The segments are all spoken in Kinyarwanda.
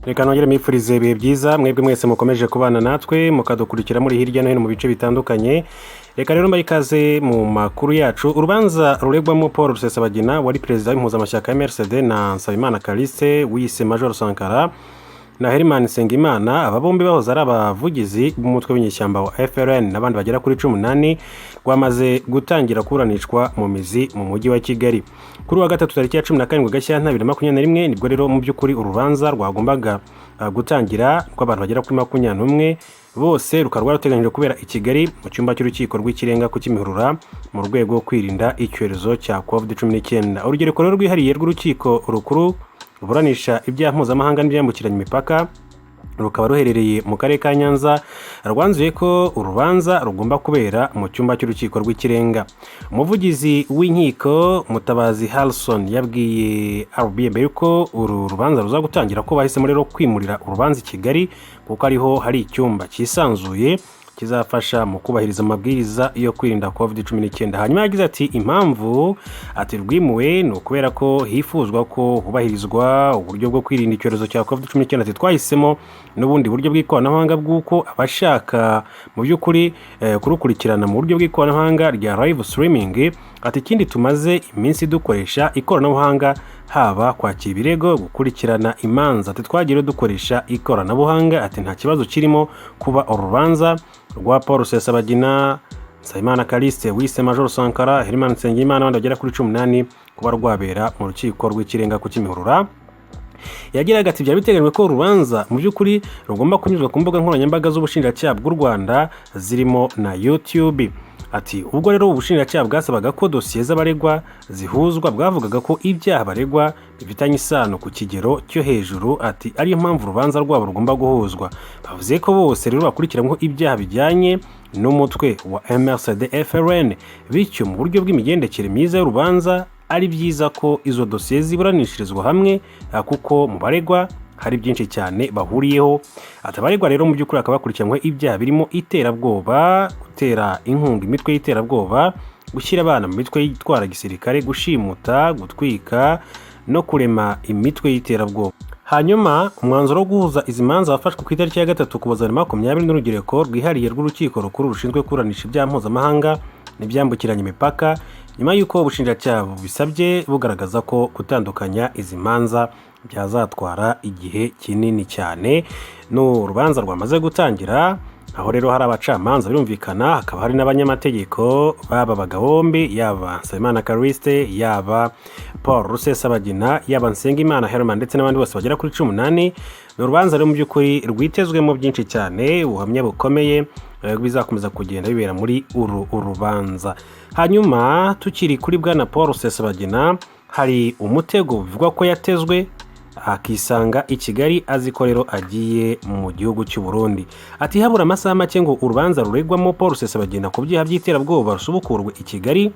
Reka nongere mwifurize ibihe byiza mwebwe mwese mukomeje kubana natwe, mukadukurikira muri hirya no hino mu bice bitandukanye. Reka rero mbahe ikaze mu makuru yacu. Urubanza ruregwamo Paul Rusesabagina wari perezida w'impuzamashyaka ya MRCD na Nsabimana Callixte wiyise Major Sankara na Herman Nsengimana, aba bombi bahoze ari abavugizi b'umutwe w'inyeshyamba wa FRN, n'abandi bagera kuri 18, rwamaze gutangira kuburanishwa mu mizi mu mujyi wa Kigali. Kuri wa gatatu tariki ya 17 Gashyantare 2021 nibwo rero mu by'ukuri urubanza rwagombaga gutangira rw'abantu bagera kuri 21 bose, rukaba rwarateganyijwe kubera i Kigali mu cyumba cy'urukiko rw'ikirenga ku Kimihurura mu rwego rwo kwirinda icyorezo cya COVID-19. Urugereko rero rwihariye rw'urukiko rukuru ruburanisha ibyaha mpuzamahanga n'ibyambukiranya imipaka, rukaba ruherereye mu karere ka Nyanza, rwanzuye ko urubanza rugomba kubera mu cyumba cy'urukiko rw'ikirenga. Umuvugizi w'inkiko Mutabazi Harrison yabwiye RBA mbere yuko uru rubanza ruza gutangira ko bahisemo rero kwimurira urubanza i Kigali kuko ariho hari icyumba cyisanzuye kizafasha mu kubahiriza amabwiriza yo kwirinda COVID-19. Hanyuma yagize ati: "Impamvu," ati, "rwimuwe ni ukubera ko hifuzwa ko hubahirizwa uburyo bwo kwirinda icyorezo cya COVID-19." Ati: "Twahisemo n'ubundi buryo bw'ikoranabuhanga bw'uko abashaka mu by'ukuri kurukurikirana mu buryo bw'ikoranabuhanga rya live streaming." Ati: "Ikindi, tumaze iminsi dukoresha ikoranabuhanga, haba kwakira ibirego, gukurikirana imanza." Ati: "Twagiye dukoresha ikoranabuhanga." Ati: "Nta kibazo kirimo kuba urubanza rwa Paul Rusesabagina, Nsabimana Callixte wise Major Sankara, Herman Nsengimana n'abandi bagera kuri 18 kuba rwabera mu rukiko rw'ikirenga ku Kimihurura." Yagiraga ati: "Byari biteganyijwe ko urubanza mu by'ukuri rugomba kunyuzwa ku mbuga nkoranyambaga z'ubushinjacyaha bw'u Rwanda zirimo na YouTube." Ati: "Ubwo rero ubushinjacyaha bwasabaga ko dosiye z'abaregwa zihuzwa, bwavugaga ko ibyaha baregwa bifitanye isano ku kigero cyo hejuru." Ati: "Ariyo mpamvu urubanza rwabo rugomba guhuzwa." Bavuze ko bose rero bakurikiranyweho ibyaha bijyanye n'umutwe wa MRCD FRN, bityo mu buryo bw'imigendekere myiza y'urubanza ari byiza ko izo dosiye ziburanishirizwa hamwe, kuko mu baregwa hari byinshi cyane bahuriyeho. Ati: "Abaregwa rero mu by'ukuri bakaba bakurikiranyweho ibyaha birimo iterabwoba, gutera inkunga imitwe y'iterabwoba, gushyira abana mu mitwe yitwara gisirikare, gushimuta, gutwika no kurema imitwe y'iterabwoba." Hanyuma umwanzuro wo guhuza izi manza wafashwe ku itariki ya 3 Ukuboza 2020 n'urugereko rwihariye rw'urukiko rukuru rushinzwe kuburanisha ibyaha mpuzamahanga n'ibyambukiranya imipaka, nyuma y'uko ubushinjacyaha bubisabye bugaragaza ko gutandukanya izi manza byazatwara igihe kinini cyane. Ni urubanza rwamaze gutangira, aho rero hari abacamanza, birumvikana hakaba hari n'abanyamategeko baba abagabo bombi, yaba Nsabimana Callixte, yaba Paul Rusesabagina, yaba Nsengimana Herman ndetse n'abandi bose bagera kuri 18. Ni urubanza rero mu by'ukuri rwitezwemo byinshi cyane, ubuhamya bukomeye bizakomeza kugenda bibera muri uru urubanza. Hanyuma tukiri kuri bwana Paul Rusesabagina, hari umutego bivugwa ko yatezwe akisanga i Kigali azi ko rero agiye mu gihugu cy'u Burundi. Ati: "Habura amasaha make ngo urubanza ruregwamo Paul Rusesabagina ku byaha by'iterabwoba rusubukurwe i Kigali,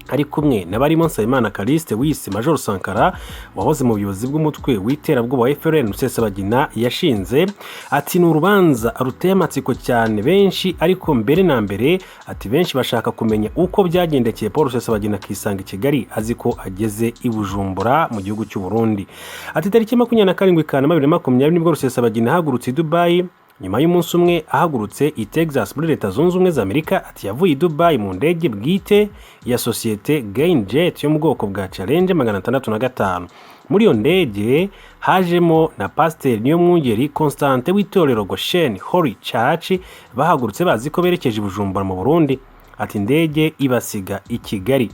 ari kumwe n'abarimo Nsabimana Callixte wise Major Sankara wahoze mu buyobozi bw'umutwe w'iterabwoba wa FRN Rusesabagina yashinze." Ati: "Ni urubanza ruteye amatsiko cyane benshi, ariko mbere na mbere," ati, "benshi bashaka kumenya uko byagendekeye Paul Rusesabagina akisanga i Kigali azi ko ageze i Bujumbura mu gihugu cy'u Burundi." Ati: "Tariki 27 Kanama 2020 nibwo Rusesabagina ahagurutse i Dubai, nyuma y'umunsi umwe ahagurutse i Texas muri Leta Zunze Ubumwe za Amerika." Ati: "Yavuye i Dubai mu ndege bwite ya sosiyete Gain Jet yo mu bwoko bwa Challenger 605. Muri iyo ndege hajemo na Pasiteri Niyomwungeri Constantin w'itorero Goshen Holy Church. Bahagurutse bazi ko berekeje i Bujumbura mu Burundi." Ati: "Indege ibasiga i Kigali."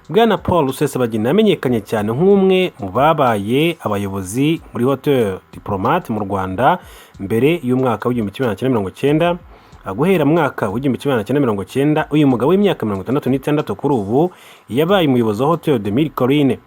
Bwana Paul Rusesabagina yamenyekanye cyane nk'umwe mu babaye abayobozi muri Hotel Diplomate mu Rwanda mbere y'umwaka w'1990. Guhera mu mwaka w'1990, uyu mugabo w'imyaka 66 kuri ubu yabaye umuyobozi wa Hotel des Mille Collines.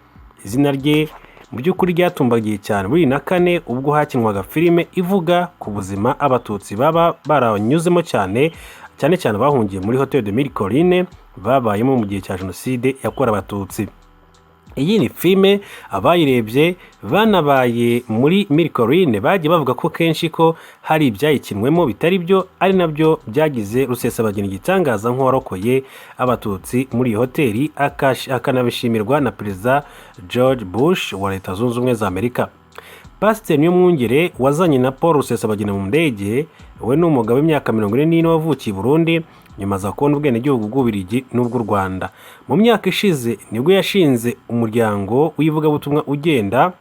Izina rye mu by'ukuri ryatumbagiye cyane muri 2004 ubwo hakinwaga filime ivuga ku buzima Abatutsi baba baranyuzemo, cyane cyane cyane bahungiye muri Hotel des Mille Collines babayemo mu gihe cya Jenoside yakorewe Abatutsi. Iyi ni filime abayirebye banabaye muri Mille Collines bagiye bavuga ko kenshi ko hari ibyayikinwemo bitari byo, ari nabyo byagize Rusesabagina igitangaza nk'uwarokoye Abatutsi muri iyi hoteli, akanabishimirwa na Perezida George Bush wa Leta Zunze Ubumwe za Amerika. Pasiteri Niyomwungere wazanye na Paul Rusesabagina mu ndege, we ni umugabo w'imyaka 44 wavukiye i Burundi, nyuma aza kubona ubwenegihugu bw'Ububiligi n'ubw'u Rwanda. Mu myaka ishize nibwo yashinze umuryango w'ivugabutumwa ugenda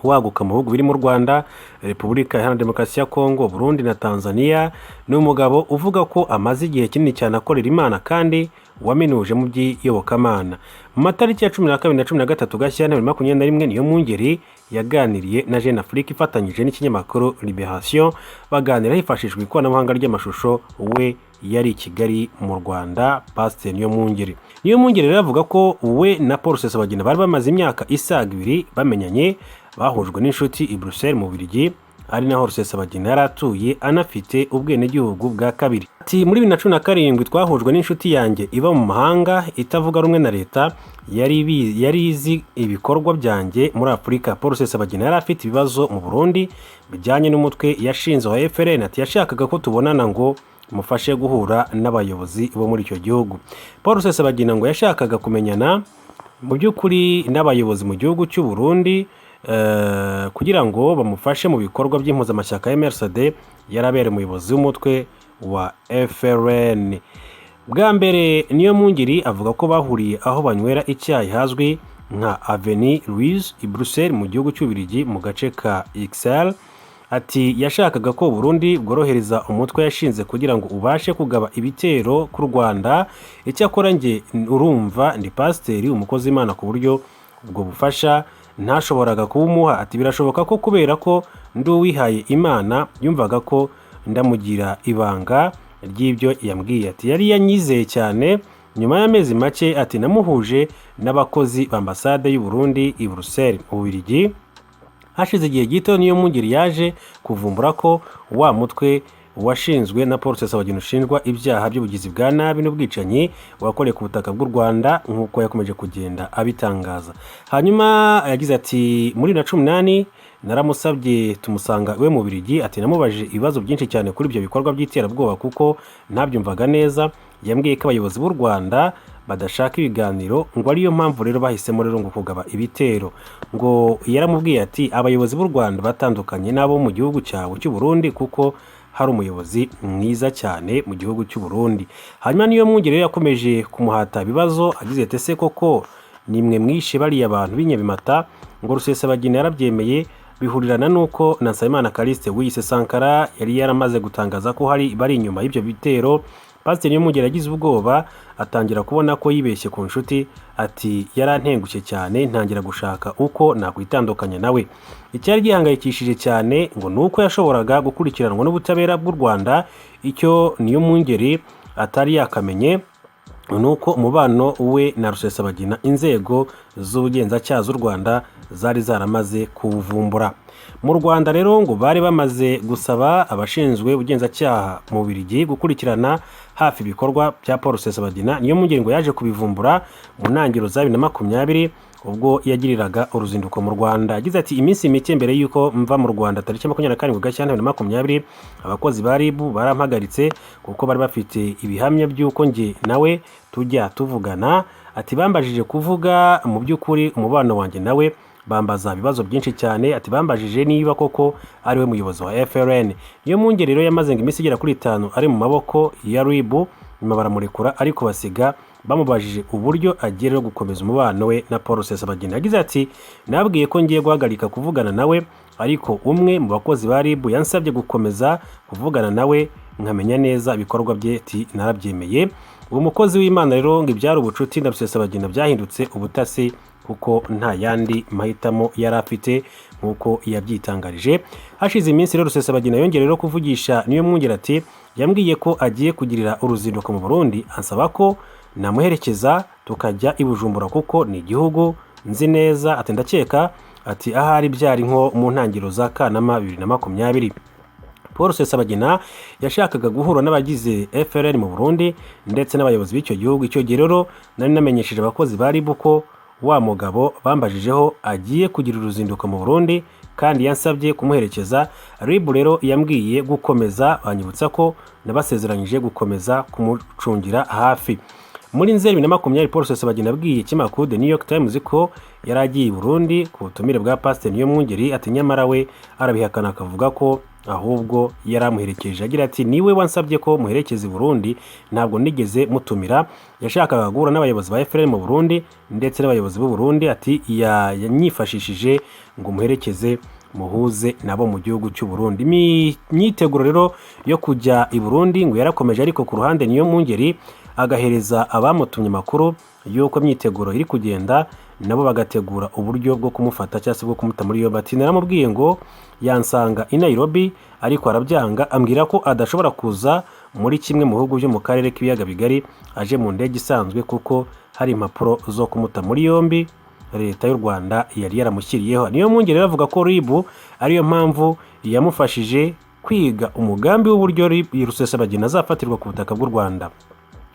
waguka mu bihugu birimo u Rwanda, Repubulika Iharanira Demokarasi ya Kongo, Burundi na Tanzania. Ni umugabo uvuga ko amaze igihe kinini cyane akorera Imana kandi waminuje mu by'iyobokamana. Mu matariki ya 12 na 13 Gashyantare 2021, Niyomwungere yaganiriye na Jeune Afrique ifatanyije n'ikinyamakuru Liberation, baganira hifashishijwe ikoranabuhanga ry'amashusho. We yari i Kigali mu Rwanda. Pasiteri Niyomwungere. Niyomwungere rero avuga ko we na Paul Rusesabagina bari bamaze imyaka isaga 2 bamenyanye, bahujwe n'inshuti i Bruxelles mu Bubiligi, ari naho Rusesabagina yari atuye anafite ubwenegihugu bwa kabiri. Ati: "Muri 2017 twahujwe n'inshuti yanjye iba mu mahanga itavuga rumwe na leta, yari izi ibikorwa byanjye muri Afurika. Paul Rusesabagina yari afite ibibazo mu Burundi bijyanye n'umutwe yashinze wa FRN." Ati: "Yashakaga ko tubonana ngo mufashe guhura n'abayobozi bo muri icyo gihugu." Paul Rusesabagina ngo yashakaga kumenyana mu by'ukuri n'abayobozi mu gihugu cy'u Burundi kugira ngo bamufashe mu bikorwa by'impuzamashyaka ya MRCD, yarabereye umuyobozi w'umutwe wa FRN. Bwa mbere Niyomwungere avuga ko bahuriye aho banywera icyayi hazwi nka Avenue Louise i Bruxelles mu gihugu cy'Ububiligi, mu gace ka Ixelles. Ati: "Yashakaga ko Burundi bworohereza umutwe yashinze kugira ngo ubashe kugaba ibitero ku Rwanda. Icyakora njye urumva ndi pasiteri, umukozi w'Imana, ku buryo ubwo bufasha ntashoboraga kubumuha." Ati: "Birashoboka ko kubera ko ndi uwihaye Imana yumvaga ko ndamugira ibanga ry'ibyo yambwiye." Ati: "Yari yanyizeye cyane." Nyuma y'amezi make, ati namuhuje n'abakozi b'ambasade y'u Burundi i Bruxelles mu Bubiligi. Hashize igihe gito, Niyomwungere yaje kuvumbura ko wa mutwe washinzwe na Paul Rusesabagina ushinjwa ibyaha by'ubugizi bwa nabi n'ubwicanyi wakoreye ku butaka bw'u Rwanda, nk'uko yakomeje kugenda abitangaza. Hanyuma yagize ati: "Muri 2018 naramusabye tumusanga iwe mu Bubiligi." Ati: "Namubajije ibibazo byinshi cyane kuri ibyo bikorwa by'iterabwoba kuko ntabyumvaga neza. Yambwiye ko abayobozi b'u Rwanda badashaka ibiganiro, ngo ariyo mpamvu rero bahisemo rero ngo kugaba ibitero." Ngo yaramubwiye ati: "Abayobozi b'u Rwanda batandukanye n'abo mu gihugu cyawe cy'u Burundi, kuko hari umuyobozi mwiza cyane mu gihugu cy'u Burundi." Hanyuma Niyomwungere rero yakomeje kumuhata ibibazo, agize ati: "Ese koko nimwe mwishe bariya bantu b'inyabimata?" Ngo Rusesabagina yarabyemeye, bihurirana n'uko na Nsabimana Callixte wiyise Sankara yari yaramaze gutangaza ko hari bari inyuma y'ibyo bitero. Pasiteri Niyomwungere yagize ubwoba, atangira kubona ko yibeshye ku nshuti. Ati: "Yarantengushye cyane, ntangira gushaka uko nakwitandukanya nawe." Icyari gihangayikishije cyane ngo ni uko yashoboraga gukurikiranwa n'ubutabera bw'u Rwanda. Icyo Niyomwungere atari yakamenye ni uko umubano we na Rusesabagina inzego z'ubugenzacyaha z'u Rwanda zari zaramaze kuwuvumbura. Mu Rwanda rero ngo bari bamaze gusaba abashinzwe ubugenzacyaha mu Bubiligi gukurikirana hafi ibikorwa bya Paul Rusesabagina. Niyomwungere ngo yaje kubivumbura mu ntangiriro za 2020, ubwo yagiriraga uruzinduko mu Rwanda. Yagize ati: "Iminsi mike mbere y'uko mva mu Rwanda, tariki 27 Gashyantare 2020, abakozi ba RIB barampagaritse kuko bari bafite ibihamya by'uko njye nawe tujya tuvugana." Ati: "Bambajije kuvuga mu by'ukuri umubano wanjye nawe, bambaza ibibazo byinshi cyane." Ati: "Bambajije niba koko ari we muyobozi wa FRN." Niyomwungere rero yamaze ngo iminsi igera kuri 5 ari mu maboko ya RIB, nyuma baramurekura, ariko basiga bamubajije uburyo agiye rero gukomeza umubano we na Paul Rusesabagina. Yagize ati: "Nabwiye ko ngiye guhagarika kuvugana nawe, ariko umwe mu bakozi ba RIB yansabye gukomeza kuvugana nawe nkamenya neza ibikorwa bye." Ati: "Narabyemeye." Uwo mukozi w'Imana rero ngo ibyari ubucuti na Rusesabagina byahindutse ubutasi, kuko nta yandi mahitamo yari afite, nk'uko yabyitangarije. Hashize iminsi rero Rusesabagina yongeye rero kuvugisha Niyomwungere. Ati: "Yambwiye ko agiye kugirira uruzinduko mu Burundi, ansaba ko namuherekeza tukajya i Bujumbura kuko ni igihugu nzi neza." Ati: "Ndakeka," ati, "ahari byari nko mu ntangiriro za Kanama 2020. Paul Rusesabagina yashakaga guhura n'abagize FRN mu Burundi ndetse n'abayobozi b'icyo gihugu. Icyo gihe rero nari namenyesheje abakozi ba RIB ko wa mugabo bambajijeho agiye kugira uruzinduko mu Burundi kandi yansabye kumuherekeza. RIB rero yambwiye gukomeza, banyibutsa ko nabasezeranyije gukomeza kumucungira hafi." Muri Nzeri 2020, Paul Rusesabagina abwiye ikinyamakuru The New York Times ko yari agiye i Burundi ku butumire bwa Pasiteri Niyomwungeri. Ati nyamara we arabihakana, akavuga ko ahubwo yari amuherekeje. Agira ati: "Niwe wansabye ko muherekeza i Burundi, ntabwo nigeze mutumira. Yashakaga guhura n'abayobozi ba FLN mu Burundi ndetse n'abayobozi b'u Burundi." Ati yanyifashishije ngo muherekeze muhuze nabo mu gihugu cy'u Burundi. Imyiteguro rero yo kujya i Burundi ngo yarakomeje, ariko ku ruhande Niyomwungeri agahereza abamutumye amakuru y'uko imyiteguro iri kugenda, nabo bagategura uburyo bwo kumufata cyangwa se bwo kumuta muri yombi. Ati naramubwiye ngo yansanga i Nairobi, ariko arabyanga, ambwira ko adashobora kuza muri kimwe mu bihugu byo mu karere k'ibiyaga bigari aje mu ndege isanzwe, kuko hari impapuro zo kumuta muri yombi leta y'u Rwanda yari yaramushyiriyeho. Niyomwungeri rero avuga ko RIB ariyo mpamvu yamufashije kwiga umugambi w'uburyo Rusesabagina azafatirwa ku butaka bw'u Rwanda.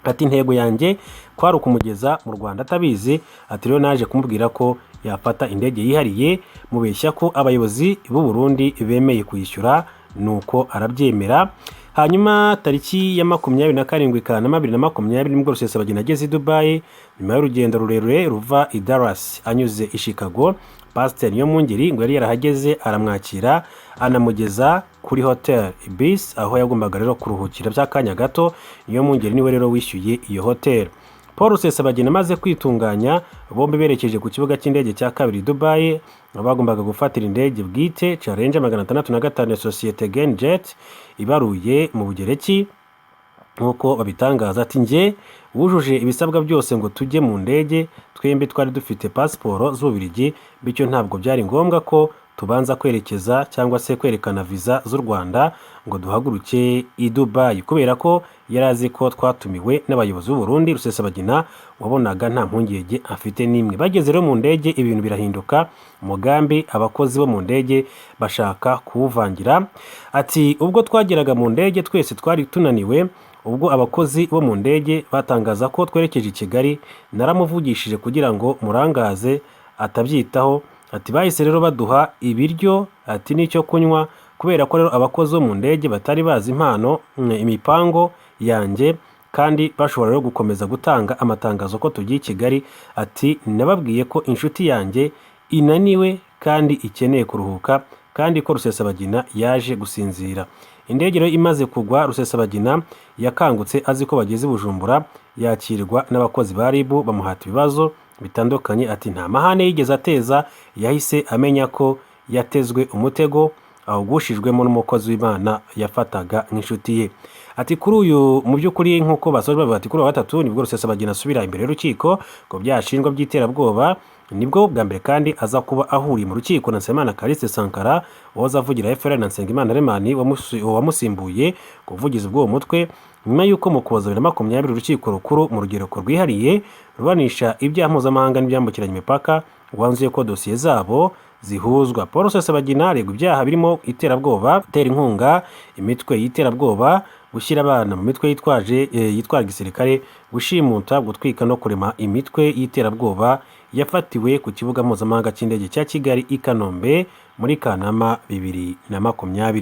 Ati intego yanjye kwari ukumugeza mu Rwanda atabizi. Ati rero naje kumubwira ko yafata indege yihariye, mubeshya ko abayobozi b'u Burundi bemeye kuyishyura, nuko arabyemera. Hanyuma tariki ya 27 Kanama 2020 nibwo Rusesabagina ageze i Dubai nyuma y'urugendo rurerure ruva i Dallas anyuze i Chicago. Pasiteri Niyomwungeri ngo yari yarahageze, aramwakira, anamugeza kuri Hotel Ibis, aho yagombaga rero kuruhukira by'akanya gato. Niyomwungeri niwe rero wishyuye iyo hotel. Paul Rusesabagina amaze kwitunganya, bombi berekeje ku kibuga cy'indege cya kabiri i Dubai, aho bagombaga gufatira indege bwite Challenger 605 ya sosiyete Genjet ibaruye mu Bugereki, nk'uko babitangaza. Ati njye wujuje ibisabwa byose ngo tujye mu ndege, twembi twari dufite pasiporo z'Ububiligi, bityo ntabwo byari ngombwa ko tubanza kwerekeza cyangwa se kwerekana viza z'u Rwanda ngo duhaguruke i Dubai, kubera ko yari azi ko twatumiwe n'abayobozi b'u Burundi. Rusesabagina wabonaga nta mpungenge afite n'imwe. Bageze rero mu ndege, ibintu birahinduka, umugambi abakozi bo mu ndege bashaka kuwuvangira. Ati ubwo twageraga mu ndege twese twari tunaniwe. Ubwo abakozi bo mu ndege batangaza ko twerekeje i Kigali, naramuvugishije kugira ngo murangaze, atabyitaho. Ati bahise rero baduha ibiryo, ati n'icyo kunywa. Kubera ko rero abakozi bo mu ndege batari bazi impano imipango yanjye, kandi bashobora rero gukomeza gutanga amatangazo ko tugiye i Kigali, ati nababwiye ko inshuti yanjye inaniwe kandi ikeneye kuruhuka, kandi ko Rusesabagina yaje gusinzira. Indege rero imaze kugwa, Rusesabagina yakangutse azi ko bageze i Bujumbura, yakirwa n'abakozi ba RIB bamuhata ibibazo bitandukanye. Ati nta mahane yigeze ateza, yahise amenya ko yatezwe umutego awugushijwemo n'umukozi w'Imana yafataga nk'inshuti ye. Ati kuri uyu mu by'ukuri, nk'uko basoje bavuga, ati kuri uwa gatatu nibwo Rusesabagina asubira imbere y'urukiko ngo byashinjwa by'iterabwoba. Nibwo bwa mbere kandi aza kuba ahuriye mu rukiko na Nsabimana Callixte Sankara wahoze avugira FLN na Nsengimana Herman wamusimbuye ku buvugizi bw'uwo mutwe, nyuma y'uko mu Kuboza 2020 urukiko rukuru mu rugereko rwihariye ruburanisha ibyaha mpuzamahanga n'ibyambukiranya imipaka rwanzuye ko dosiye zabo zihuzwa. Paul Rusesabagina aregwa ibyaha birimo iterabwoba, gutera inkunga imitwe y'iterabwoba, gushyira abana mu mitwe yitwaje yitwara gisirikare, gushimuta, gutwika no kurema imitwe y'iterabwoba. Yafatiwe ku kibuga mpuzamahanga cy'indege cya Kigali i Kanombe muri Kanama 2020.